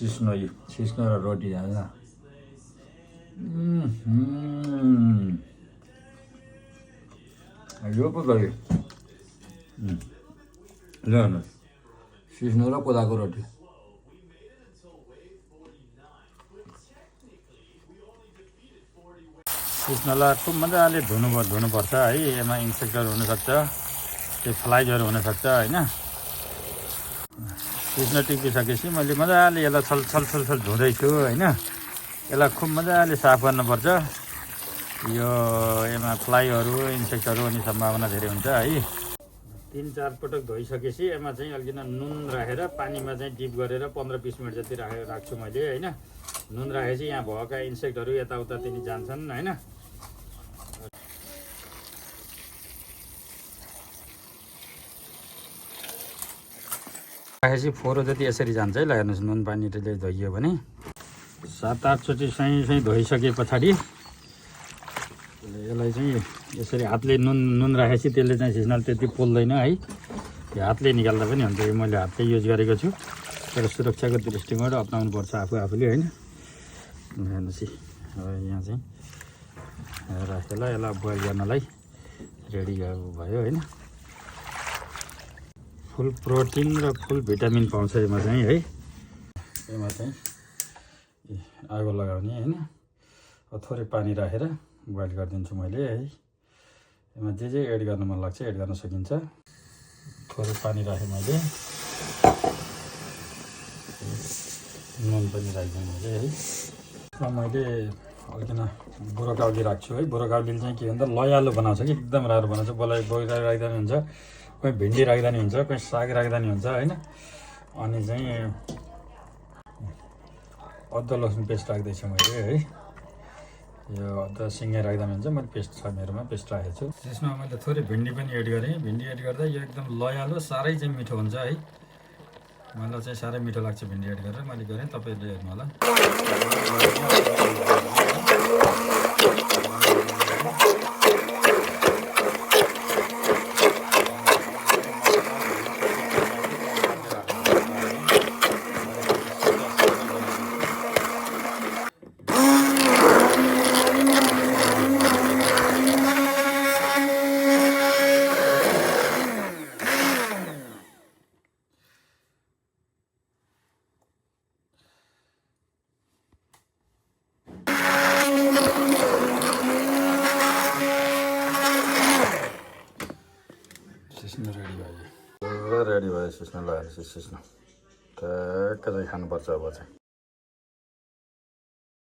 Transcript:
सिस्नो र रोटी जान्छ। यो पो गरे ल सिस्नो र कोदाको रोटी। सिस्नोलाई खुब मजाले धुनुपर्छ है। यसमा इन्सेक्टहरू हुनसक्छ, त्यो फ्लाइजहरू हुनसक्छ होइन। सिस्नो टिपिसकेपछि मैले मजाले यसलाई छल धुँदैछु होइन। यसलाई खुब मजाले साफ गर्नुपर्छ। यो यसमा फ्लाइहरू इन्सेक्टहरू अनि सम्भावना धेरै हुन्छ है। 3-4 पटक धोइसकेपछि यसमा चाहिँ अलिकति नुन राखेर पानीमा चाहिँ डिप गरेर 15-20 मिनट जति राख्छु मैले होइन। नुन राखेपछि यहाँ भएका इन्सेक्टहरू यताउता तिनी जान्छन् होइन। राखेपछि फोहोर जति यसरी जान्छ है। ल हेर्नुहोस्, नुन पानीले धोइयो भने 7-8 चोटि चाहिँ धोइसके पछाडि यसलाई चाहिँ यसरी हातले नुन राखेपछि त्यसले चाहिँ सिस्नोले त्यति पोल्दैन है। यो हातले निकाल्दा पनि हुन्छ। यो मैले हातले युज गरेको छु, तर सुरक्षाको दृष्टिकोणबाट अप्नाउनु पर्छ आफूले होइन। हेर्नुहोस् यहाँ चाहिँ राखेर यसलाई बोइल गर्नलाई रेडी भयो होइन। फुल प्रोटिन र फुल भिटामिन पाउँछ यसमा चाहिँ है। यसमा चाहिँ आगो लगाउने होइन, थोरै पानी राखेर बोइल गरिदिन्छु मैले है। यसमा जे एड गर्न मन लाग्छ एड गर्न सकिन्छ। थोरै पानी राखेँ मैले, नुन पनि राखिदिएँ मैले है। मैले अलिकति बुरोकाउली राख्छु है। बुरोकाउलीले चाहिँ के भन्दा लयालो बनाउँछ कि एकदम राम्रो बनाउँछ। बोइल राख्दा नि हुन्छ, कोही भिन्डी राख्दा नि हुन्छ, कोही साग राख्दा नि हुन्छ होइन। अनि चाहिँ अदुवा लसुन पेस्ट राख्दैछु मैले है। यो अदुवा सिँगै राख्दा नि हुन्छ, मैले पेस्ट छ मेरोमा, पेस्ट राखेको छु। त्यसमा मैले थोरै भिन्डी पनि एड गरेँ। भिन्डी एड गर्दा यो एकदम लयालो साह्रै चाहिँ मिठो हुन्छ है। मलाई चाहिँ साह्रै मिठो लाग्छ भिन्डी एड गरेर मैले गरेँ। तपाईँले हेर्नु होला। सिस्नो रेडी भयो सिस्नो लगाएर सिस्नो ठ्याक्क चाहिँ खानुपर्छ अब चाहिँ।